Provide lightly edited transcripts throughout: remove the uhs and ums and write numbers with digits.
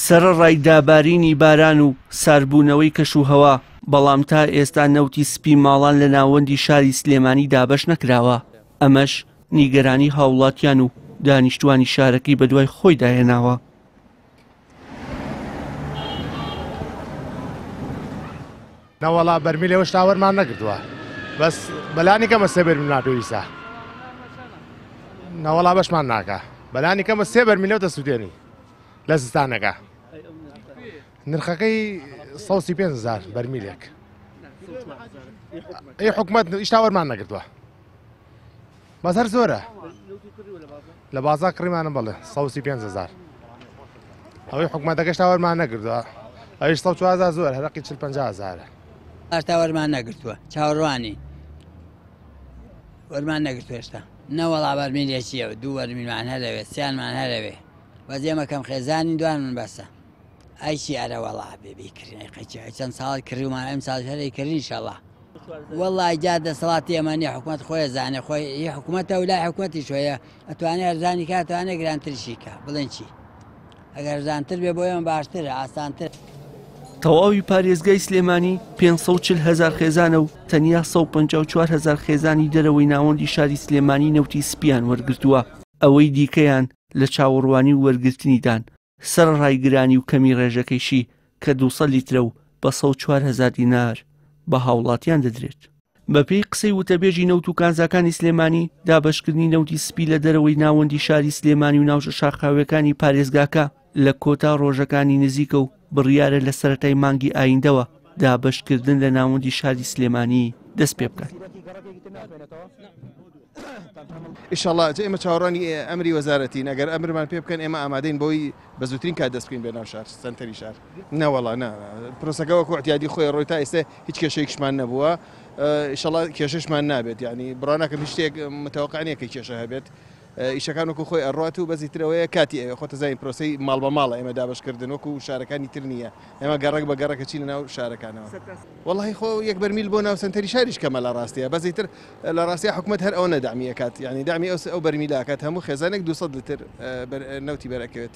سەرەڕای دابارینی باران و ساردبوونەوەی کەشوهەوا، بەڵام تا ئێستا نەوتی سپی ماڵان لە ناوەندی شاری سلێمانی دابەش نەکراوە، ئەمەش نیگەرانی هاوڵاتیان و دانیشتوانی شارەکەی بەدوای خۆیدا هێناوە. نەوەڵا بەرمیل هێشتا وەرمان نەگرتووە بەس بەلانی کەمە سێ بەرمیلمان پێویستە نەوەڵا بەشمان ناکە بەلانی کەمە سێ بەرمیلەوە دەسووتێنی لە زستانەکە نرخەکەی 135 هزار بەرمیلێک ئەی حکومەت ئیشتا وەرمان نەگرتووە بەس هەر زۆرە لە بازار کڕیمانە بەڵێ 135 هزار ئەوەی حکومەتەکەش تا وەرمان نەگرتووە ئەویش 104 هزار زۆر هەرقی 40 هزارە هەشتا وەرمان نەگرتووە چاوەڕوانی وەرمان نەگرتووە هێشتا نەوەڵا بەرمیلێکیە دوو بەرمیلمان هەرەوێ سیانمان هەرەوێ بەس ئێمە کەم خێزانی دوان من بەسە ئەی چی ئەرە وەڵا بێ بیکرین ئەی قەچی ئەی چەند ساڵ کڕیومان ئەم ساڵ هەرەی کردین ئینشەڵا وەڵای جا دەسەڵاتی ئێمە نیە حکومەت خۆی زانێ خۆی هی حکومەتە و لای حکومەتیش هەیە ئەتوانێ هەرزانی کا ئەتوانێ گرانتریشی کا بڵێن چی ئەگەر هەرزانتر بێ بۆ ئێمە باشترە ئاسانتر. تەواوی پارێزگای سلێمانی 540 هەزار خێزانە و تەنیا 154 هەزار خێزانی دەرەوەی ناوەندی شاری سلێمانی نەوتی سپیان وەرگرتووە، ئەوەی دیکەیان لە چاوەڕوانی و وەرگرتنیدان، سەرەڕای گرانی و کەمی ڕێژەکەیشی کە 200 لیترە و بە 104 هەزار دینار بە هاوڵاتیان دەدرێت. بەپێی قسەی وتەبێژی نەوت و کانزاکانی سلێمانی، دابەشکردنی نەوتی سپی لە دەرەوەی ناوەندی شاری سلێمانی و ناوچە شاخاویەکانی پارێزگاکە لە کۆتا ڕۆژەکانی نزیکە و بڕیارە لە سەرەتای مانگی ئایندەوە دابەشکردن لە ناوەندی شاری سلێمانی دەست پێ بکات. ئیشەڵا جا ئێمە چاوەڕوانی ئەمری وەزارەتین ئەگەر ئەمرمان پێ بکەن ئێمە ئامادەین بۆی بە زووترین کات دەست بکەین بە ناو شار سەنتەری شار نەوەڵا نا پرۆسەکە وەکو اعتیادی خۆی ڕۆی تا ئێستا هیچ کێشەیەکشمان نەبووە ئیشەڵا کێشەشمان نابێت یعنی بڕوا ناکەم هیچ شتێک متەوقع نییە کە کێشە هەبێت ئیشەکان وەکو خۆی ئەڕوات و بەزی ترەوەیە کاتی ئەوێ خۆتە زانین پرۆسەی ماڵ بە ماڵە ئێمە دابەشکردن وەکو شارەکانی تر نییە ئێمە گەڕەک بە گەڕەکە چینە ناو شارەکانەوە وەڵی خۆ یەک بەرمیل بۆ ناو سەنتەری شاریش کەمە لە ڕاستیە بەزی تر لە ڕاستیا حکومەت هەر ئەوەنە دەعمی ئەکات یانی دەعمی ئەو ئەو بەرمیلە ئەکات هەموو خێزانێک 200 لتر نەوتی بەر ئەکەوێت.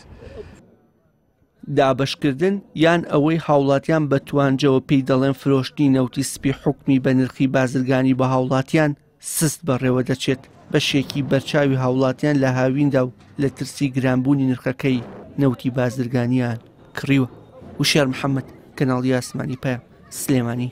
دابەشکردن یان ئەوەی هاوڵاتیان بە توانجەوە پێی دەڵێن فرۆشتنی نەوتی سپی حکومی بە نرخی بازرگانی بە هاوڵاتیان سست بەڕێوە دەچێت، بەشێکی بەرچاوی هاوڵاتیان لە هاویندا و لە ترسی گرانبوونی نرخەکەی نەوتی بازرگانیان کڕیوە. وشیار محەمەد، کەناڵی ئاسمانی پەیام، سلێمانی.